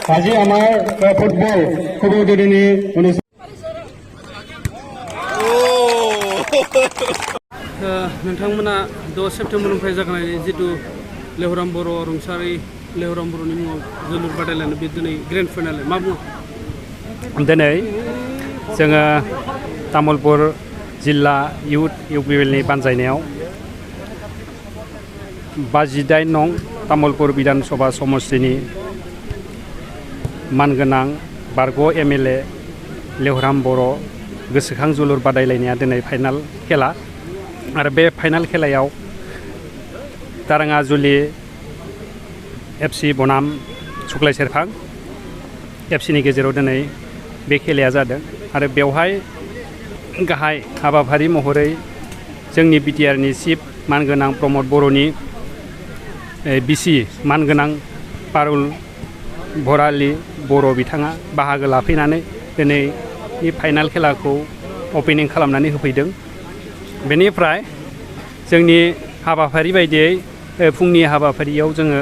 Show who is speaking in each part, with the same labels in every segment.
Speaker 1: আজি আমাৰ ফুটবল সৰ্বজনীন অনুষ্ঠান
Speaker 2: नोंथांमोना 10 सेप्तेम्बरनिफ्राय जागायनाय जितु लेहराम बर' रुंसारि लेहराम बर'नि मुङाव जोलुर बादायलायनाय बे दिनै ग्रेन्ड फाइनाल मा बुङो?
Speaker 3: दिनै जोङो तामुलपुर जिल्ला इउथ इउपिएलनि बानजायनायाव 58 नं तामुलपुर बिधान सभा समष्टिनि मानगोनां बारग' एमएलए लेहराम बर' गोसोखां जोलुर बादायलायनाया दिनै फाइनाल खेला आरो बे फाइनाल खेलायाव दाराङाजुलि एफसि बनाम सुक्लाय सेरफां एफसिनि गेजेराव दिनै बे खेलाया जादों आरो बेवहाय गाहाय हाबाफारि महरै जोंनि बिटिआरनि चिफ मानगोनां प्रमद बर'नि बिसि मानगोनां पारुल भरालि बर' बिथाङा बाहागो लाफैनानै दिनै फाइनाल खेलाखौ अपेनिं खालामनानै होफैदों। बेनिफ्राय जोंनि हाबाफारि बायदियै फुंनि हाबाफारियाव जोङो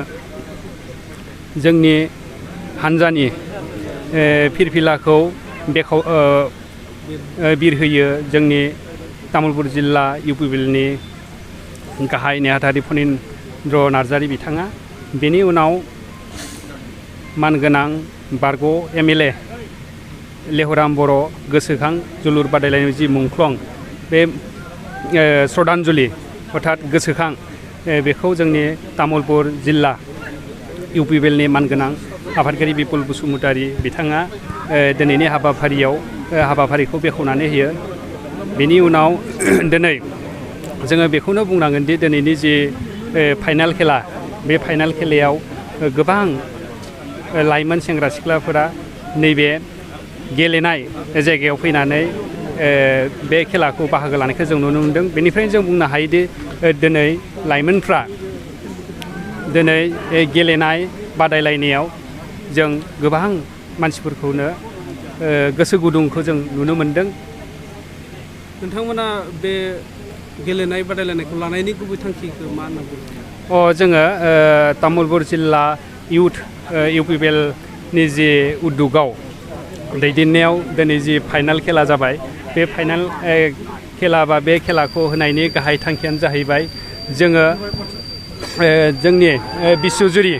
Speaker 3: जोंनि हानजानि फिरफिलाखौ बिरहोयो जोंनि तामुलपुर जिल्ला इउपिएलनि गाहाय नेहाथारि फनिन्द्र नार्जारि बिथाङा। बेनि उनाव मानगोनां बारग' एमएलए लेहराम बर' गोसोखां जोलुर बादायलायनाय जि मुंख्लं बे श्रद्धांजलि अर्थात गोसोखां बेखौ जोंनि तामुलपुर जिल्ला इउपिएलनि मानगोनां आफादगिरि बिपुल बसुमतारी बिथाङा दिनैनि हाबाफारिखौ बेखेवनानै होयो। बेनि उनाव दिनै जोङो बेखौनो बुंनांगोन दि दिनैनि जि फाइनाल खेला बे फाइनाल खेलायाव गोबां लाइमोन सेंग्रा सिख्लाफोरा नैबे गेलेनाय जायगायाव फैनानै बे खेलाखौ बाहागो लानायखौ जों नुनो मोनदों। बेनिफ्रायनो जों बुंनो हायोदि दिनै लाइमोनफ्रा दिनै गेलेनाय बादायलायनायाव जों गोबां मानसिफोरखौनो गोसो गुदुंखौ जों नुनो मोनदों।
Speaker 2: नोंथांमोना बे गेलेनाय बादायलायनायखौ लानायनि गुबै थांखिखौ मा होनना बुङो?
Speaker 3: जोङो तामुलपुर जिल्ला इउथ इउपिएलनि जि उद्दगाव दैदेननायाव दिनै जि फाइनाल खेला जाबाय बे फाइनाल खेला बा बे खेलाखौ होनायनि गाहाय थांखियानो जाहैबाय जोङो जोंनि बिश्वजुरि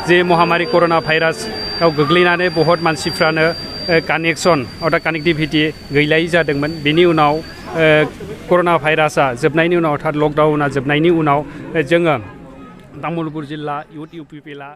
Speaker 3: जे महामारी कर'ना भाइरासआव गोग्लैनानै बहुत मानसिफ्रानो कानेक्टिभिटी गैलायै जादोंमोन। बेनि उनाव कर'ना भाइरासआ जोबनायनि उनाव अर्थात लकडाउना जोबनायनि उनाव जोङो तामुलपुर जिल्ला इउथ इउपिएलआ